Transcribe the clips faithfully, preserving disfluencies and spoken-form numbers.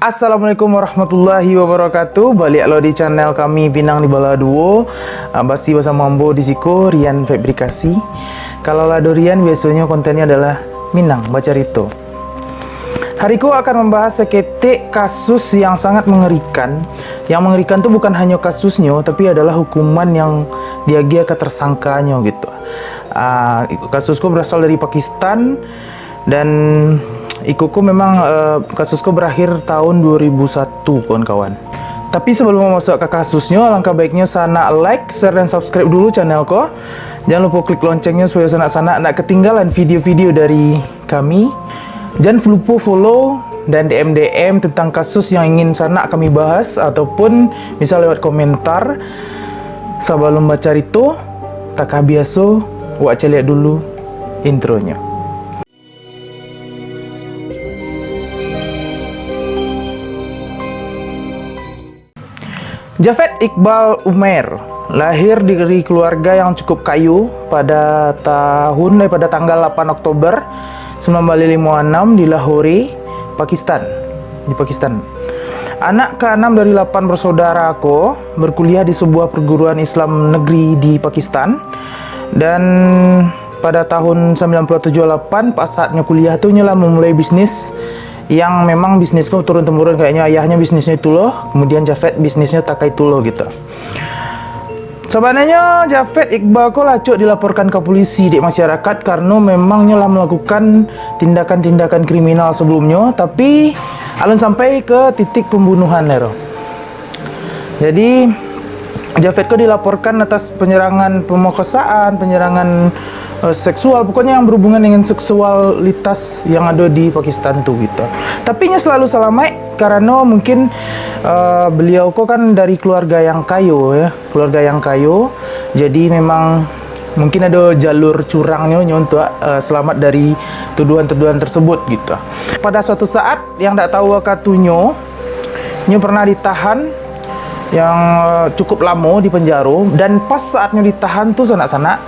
Assalamualaikum warahmatullahi wabarakatuh. Baliak lo di channel kami, Pinang di Bala Duo. Ah, basi basamo ambo di siko, Rian Fabrikasi. Kalau lah ado Rian, biasonyo kontennyo adalah Minang bacarito. Hari ko akan mambahas saketek kasus yang sangat mangerikan. Yang mangerikan tu bukan hanyo kasusnyo, tapi adalah hukuman yang diagiah ka tersangkanyo gitu. Ah, kasus ko berasal dari Pakistan, dan iko ko memang, eh, kasus ko berakhir tahun dua ribu satu, kawan-kawan. Tapi sebelum masuk ka kasusnyo, alangkah baiknyo sanak like, share, dan subscribe dulu channel ko. Jangan lupa klik loncengnyo supaya sanak-sanak ndak ketinggalan video-video dari kami. Jangan lupa follow dan D M-D M tentang kasus yang ingin sanak kami bahas, ataupun bisa lewat komentar. Sabalum bacarito, takah biaso, wak caliak dulu intronyo. Jafet Iqbal Umair lahir dari keluarga yang cukup kayo pada tahun, eh, pada tanggal lapan Oktober sembilan baleh limo anam di Lahore, Pakistan. Di Pakistan. Anak keenam dari lapan bersaudara ko berkuliah di sebuah perguruan Islam negeri di Pakistan. Dan pada tahun sembilan puluh tujuh lapan, pas saatnyo kuliah tu, nyo lah memulai bisnis yang memang bisnis ko turun-temurun, kayaknyo ayahnyo bisnisnyo itu lo, kemudian Jafet bisnisnyo takah itu lo gitu. Sabananyo Jafet Iqbal ko lah acok dilaporkan ka polisi dek masyarakat karano memang nyo lah melakukan tindakan-tindakan kriminal sebelumnyo, tapi alun sampai ke titik pembunuhan lai ro. Jadi, Jafet ko dilaporkan atas penyerangan pemerkosaan, penyerangan, eh, seksual, pokoknya yang berhubungan dengan seksualitas yang ado di Pakistan tu gitu. Tapi nyo selalu salamaik karano mungkin, eh, beliau ko kan dari keluarga yang kayo ya, keluarga yang kayo. Jadi memang mungkin ado jalur curangnyo nyo untuk, eh, selamat dari tuduhan-tuduhan tersebut gitu. Pada suatu saat yang dak tahu wakatunyo, nyo pernah ditahan yang, eh, cukup lamo di penjaro, dan pas saatnyo ditahan tu sanak-sanak,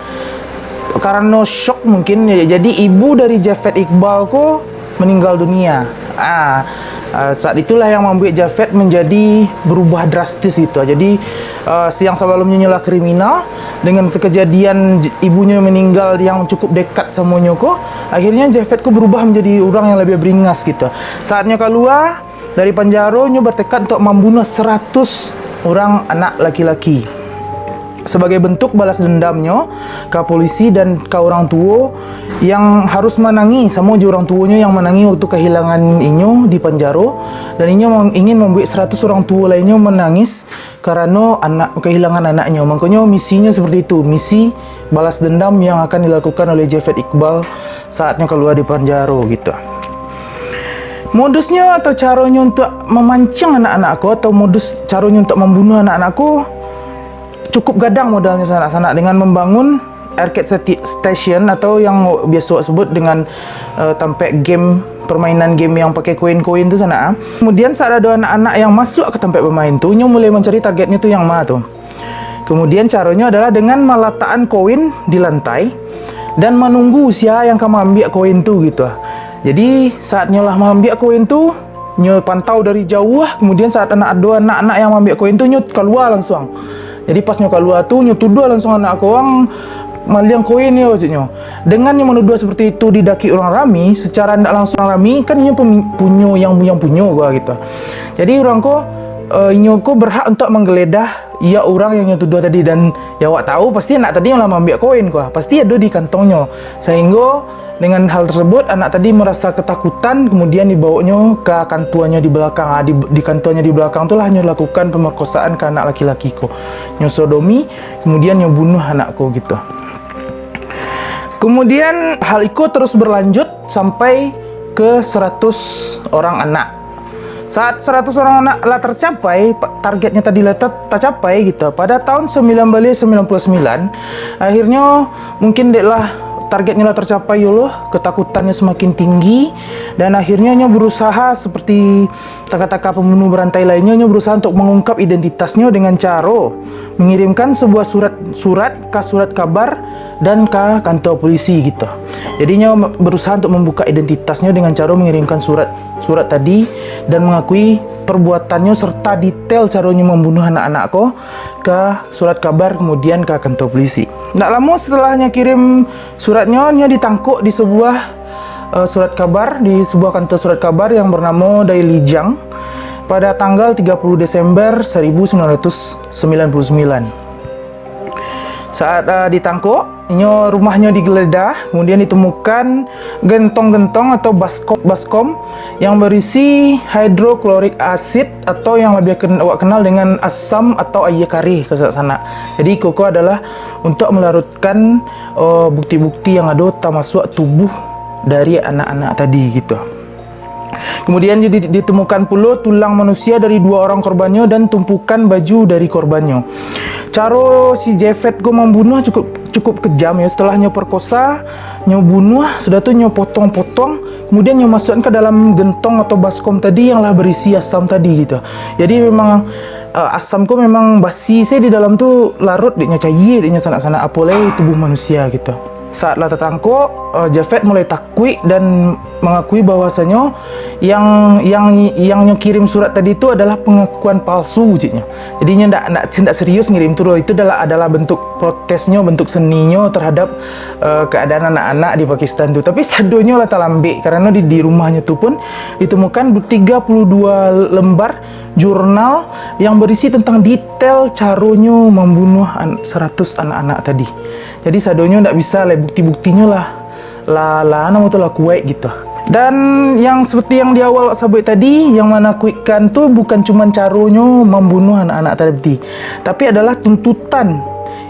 karano syok mungkin, ya, jadi ibu dari Jafet Iqbal ko meninggal dunia. Ah, eh, saat itulah yang mambuek Jafet menjadi berubah drastis gitu. Jadi, eh, yang sabalumnyo nyo lah kriminal, dengan kejadian j-, ibunyo meninggal yang cukup dekat samonyo ko, akhirnyo Jafet ko berubah menjadi urang yang lebih beringas gitu. Saatnyo kalua dari panjaro, nyo bertekad untuk mambunuh seratus urang anak laki-laki. Sebagai bentuk balas dendamnyo ka polisi dan ka urang tuo yang harus manangih, samo jo urang tuonyo yang manangih waktu kahilangan inyo di panjaro, dan inyo meng-, ingin mambuek seratus urang tuo lainnyo manangih karano anak, kahilangan anaknyo. Mangkonyo misinyo seperti itu, misi balas dendam yang akan dilakukan oleh Jafet Iqbal saatnyo kalua di panjaro gitu. Modusnyo atau caronyo untuk mamancing anak-anak ko, atau modus caronyo untuk mambunuh anak-anak ko, cukup gadang modalnyo sanak-sanak dengan mambangun arcade seti-, station atau yang biaso sebut dengan, eh, tampek game, permainan game yang pakai koin-koin tu sanak, ah. Kemudian saat ado anak-anak yang masuk ke tampek bermain tu, nyo mulai mancari targetnyo tu yang ma tu. Kemudian caronyo adalah dengan malatakan koin di lantai dan manunggu sia yang ka maambiak koin tu gitu, ah. Jadi saat nyo lah maambiak koin tu, nyo pantau dari jauah, kemudian saat anak ado anak-anak yang maambiak koin tu, nyo kalua lansuang. Jadi pas nyo kalua tu, nyo tuduah lansuang anak ko urang maliang koin yo, ceknyo. Dengan nyo manuduah seperti itu di dakek urang rami, secara ndak langsung rami, kan inyo pemi-, punyo yang, yang punyo gua gitu. Jadi urang ko, eh, inyo ko berhak untuk menggeledah ya urang yang nyo tuduah tadi, dan ya awak tahu pasti anak tadi yang lah maambiak koin ko, pasti ado di kantongnyo. Sehinggo dengan hal tersebut, anak tadi merasa ketakutan, kemudian dibawoknyo ka kantuanyo di belakang. Ah, di, di kantuanyo di belakang tu lah nyo lakukan pemerkosaan ka anak laki-laki ko. Nyo sodomi, kemudian nyo bunuh anak ko gitu. Kemudian hal iko terus berlanjut sampai ke seratus orang anak. Saat seratus orang anak lah tercapai, pa-, targetnya tadi lah ter-, tercapai gitu. Pada tahun sembilan baleh sembilan puluh sembilan, akhirnyo mungkin dek lah targetnyo lah tercapai, ya Allah, ketakutannyo semakin tinggi, dan akhirnyo nyo berusaha seperti taka-taka pembunuh berantai lainnyo, nyo berusaha untuk mengungkap identitasnyo dengan caro mengirimkan sebuah surat, surat ka surat kabar dan ka kantor polisi gitu. Jadi nyo berusaha untuk membuka identitasnyo dengan caro mengirimkan surat, surat tadi dan mengakui perbuatannyo serta detail caronyo membunuh anak-anak ko ka surat kabar, kemudian ka kantor polisi. Ndak lamo setelah nyo kirim suratnyo, nyo ditangkok di sebuah, eh, surat kabar, di sebuah kantor surat kabar yang bernamo Daily Jang pada tanggal tiga puluh Desember seribu sembilan ratus sembilan puluh sembilan. Saat, eh, ditangkok, inyo, rumahnyo digeledah, kemudian ditemukan gentong-gentong atau baskom, baskom yang berisi hidroklorik asid atau yang lebih ken-, awak kenal dengan asam atau aia kareh ka sanak-sanak. Jadi, iko ko adalah untuk melarutkan, eh, bukti-bukti yang ado tamasuak tubuh dari anak-anak tadi gitu. Kemudian di-, ditemukan pulo tulang manusia dari dua orang korbannyo dan tumpukan baju dari korbannyo. Caro si Jafet ko mambunuah cukup, cukup kejam yo. Setelah nyo perkosa, nyo bunuah, sudah tu nyo potong-potong, kemudian nyo masuakkan ka dalam gentong atau baskom tadi yang lah berisi asam tadi gitu. Jadi memang, eh, asam ko memang basi se di dalam tu, larut dek nyo, cair dek nyo sanak-sanak, apo lai tubuh manusia gitu. Saat lah tatangkok, eh, Jafet mulai takuik dan mangakui bahwasanyo yang, yang, yang nyo kirim surat tadi tu adalah pengakuan palsu, ceknyo. Jadi nyo ndak, ndak, ndak serius ngirim tu doh. Itu adalah, adalah bentuk protesnyo, bentuk seninyo terhadap, eh, keadaan anak-anak di Pakistan tu. Tapi sadonyo lah talambek, karano di, di rumahnyo tu pun ditemukan tiga puluh dua lembar jurnal yang berisi tentang detail caronyo mambunuah an-, saratus anak-anak tadi. Jadi sadonyo ndak bisa lai, bukti-buktinyo lah, lah, lah, namo tu lah kuaik gitu. Dan yang seperti yang di awal awak sabuik tadi, yang manakuikkan tu bukan cuman caronyo mambunuah anak-anak tadi, tapi adalah tuntutan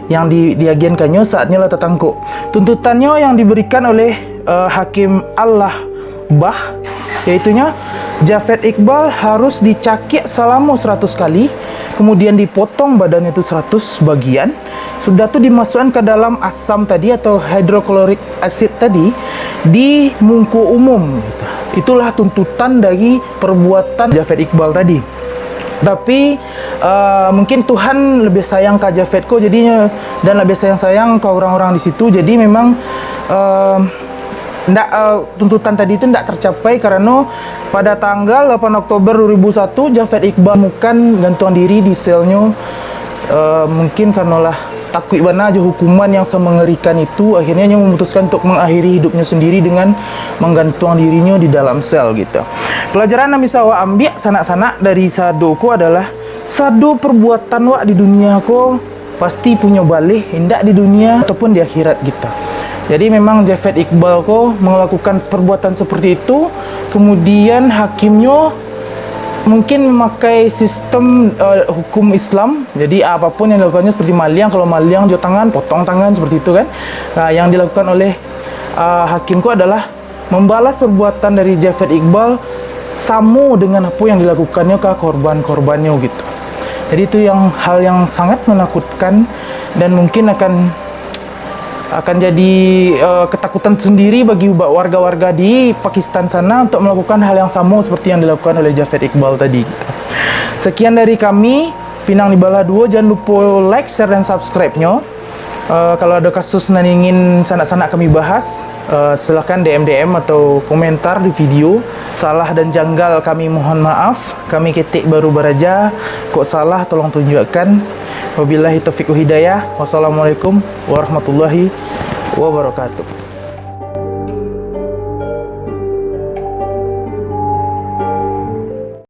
yang di, diagiankannyo saatnyo lah tatangkok. Tuntutannyo yang diberikan oleh, eh, Hakim Allah Bah, yaitunyo Jafet Iqbal harus dicakiak salamo saratus kali, kemudian dipotong badannyo tu saratus bagian, sudah tu dimasukkan ka dalam asam tadi atau hidroklorik asid tadi di muko umum. Itulah tuntutan dari perbuatan Jafet Iqbal tadi. Tapi, eh, mungkin Tuhan lebih sayang ka Jafet ko, jadinyo, dan lebih sayang-sayang ka urang-urang di situ. Jadi memang, eh, ndak, eh, tuntutan tadi tu ndak tercapai karano pada tanggal lapan Oktober dua ribu satu, Jafet Iqbal menemukan gantuang diri di selnyo. Eh, mungkin karanolah takuik bana jo hukuman yang samangerikan itu, akhirnyo nyo memutuskan untuk mengakhiri hidupnyo sendiri dengan manggantuang dirinyo di dalam sel gitu. Pelajaran nan bisa awak ambiak sanak-sanak dari sado ko adalah sado perbuatan wak di dunia ko pasti punyo baleh, indak di dunia ataupun di akhirat gitu. Jadi memang Jafet Iqbal ko melakukan perbuatan seperti itu, kemudian hakimnyo mungkin memakai sistem, eh, hukum Islam. Jadi apapun yang dilakukannya seperti maliang, kalau maliang jo tangan, potong tangan seperti itu kan. Nah, yang dilakukan oleh, eh, hakim ko adalah membalas perbuatan dari Jafet Iqbal samo dengan apo yang dilakukannyo ka korban-korbannyo gitu. Jadi itu yang, hal yang sangat menakutkan dan mungkin akan, akan jadi, eh, ketakutan sendiri bagi ba-, warga-warga di Pakistan sana untuk melakukan hal yang samo seperti yang dilakukan oleh Jafet Iqbal tadi gitu. Sekian dari kami, Pinang Dibalah Duo. Jangan lupa like, share, dan subscribe-nyo. Eh, kalau ado kasus nan ingin sanak-sanak kami bahas, eh, silahkan D M D M atau komentar di video. Salah dan janggal kami mohon maaf. Kami ketek baru baraja. Kok salah tolong tunjuakkan. Wabillahi taufiq wal hidayah. Wassalamualaikum warahmatullahi wabarakatuh.